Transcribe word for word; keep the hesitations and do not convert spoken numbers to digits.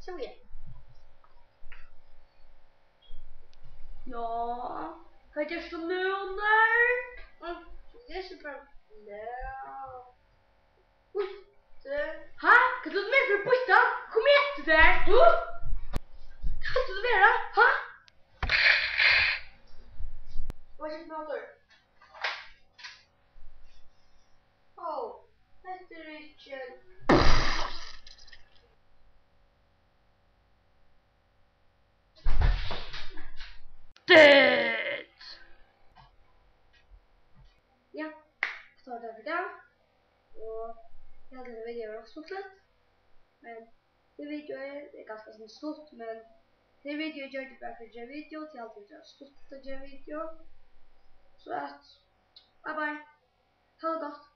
Kom igjen. Ja, hvat gert tú nú, nørd? Mm, eg lesi bara blað. Býttu. Ha? Hvat er tað meira fyri býttu? Kom eftir tær. Hú? Hvat skalt tú vera? Ha? Hvat er tað? Ó, hetta er ikki. Dit! Ja, so er tað fyri tað. Og eg haldi, at videoið var nokk stuttligt. Men tað videoið er, er ganska stutt, men tað videoið eg gjørdi bara fyri at gera video, tí eg haldi, at tað er stuttligt at gera video. So at, bye bye. Hava tað gott.